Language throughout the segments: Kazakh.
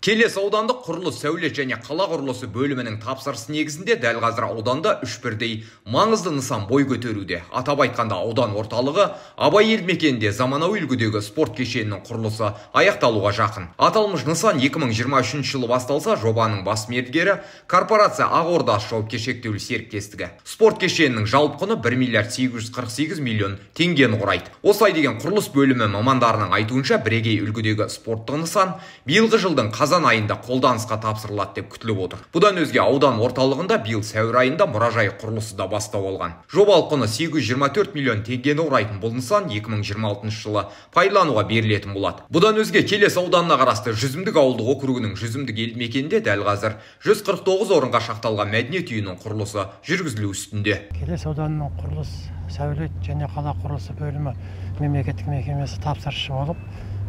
Келес аудандық құрылыс, сәулет және қала құрылысы бөлімінің тапсырысы негізінде дәл қазір ауданда үш бірдей маңызды нысан бой көтеруде. Атап айтқанда, аудан орталығы Абай елді мекенінде заманауи үлгідегі спорт кешенінің құрылысы аяқталуға жақын. Аталмыш нысан 2023 жылы басталса, жобаның бас мердігері корпорация Ақ Орда жауапкершілігі шектеулі серіктестігі. Спорт кешенінің жалпы құны 1 миллиард 848 миллион теңгені құрайды. Осылай деген құрылыс бөлімі мамандарының айтуынша, бірегей үлгідегі спорттық нысан биылғы жылдың қазан айында қолданысқа тапсырылады деп күтіліп отыр. Бұдан өзге аудан орталығында биыл сәуір айында мұражай құрылысы да бастау алған. Жобалық құны 824 миллион теңгені құрайтын бұл нысан 2026 жылы пайдалануға берілетін болады. Бұдан өзге Келес ауданына қарасты Жүзімдік ауылдық округінің Жүзімдік елді мекенінде дәл қазір 149 орынға шақталған мәдениет үйінің құрылысы жүргізілу үстінде. Келес ауданының құрылыс, сәулет және қала құрылысы бөлімі мемлекеттік мекемесі тапсырысшы болып,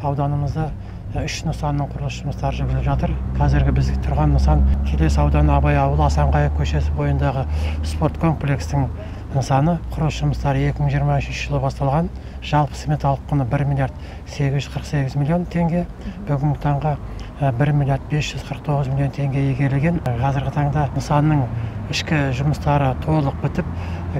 ауданымызда үш нысанның құрылыс жұмыстары жүргізіліп жатыр. Қазіргі біз тұрған нысан Келес ауданы Абай ауылы Асанқайық көшесі бойындағы спорт комплекстің нысаны. Құрылыс жұмыстары 2023 жылы басталған. Жалпы сметалық құны 1 миллиард 848 миллион теңге. Бүгінгі таңға 1 миллиард 549 миллион теңге игерілген. Қазіргі таңда нысанның ішкі жұмыстары толық бітіп,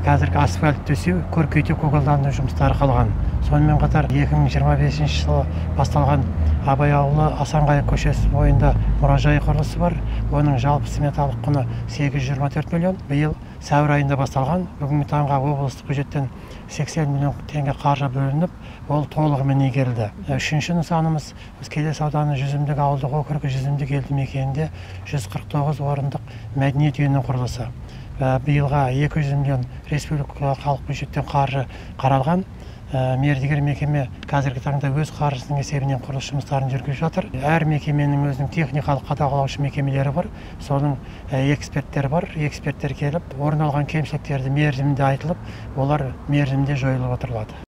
қазіргі асфальт төсеу, көркейту, көгалдандыру жұмыстары қалған. Сонымен қатар 2025 жылы басталған Абай ауылы Асанқайық көшесі бойында мұражай құрылысы бар. Оның жалпы сметалық құны 824 миллион. Биыл сәуір айында басталған. Бүгінгі таңға облыстық бюджеттен 80 миллион теңге қаржы бөлініп, ол толығымен игерілді. Үшінші нысанымыз Келес ауданы Жүзімдік ауылдық округі Жүзімдік елді мекенінде 149 орындық мәдениет үйінің құрылысы. Биылға 200 миллион республикалық халық бюджеттен қаржы қаралған. Мердігер мекеме қазіргі таңда өз қаржысының есебінен құрылыс жұмыстарын жүргізіп жатыр. Әр мекеменің өзінің техникалық қадағалаушы мекемелері бар, соның эксперттері бар. Эксперттер келіп, орын алған кемшіліктерді мерзімінде айтылып, олар мерзімінде жойылып отырылады.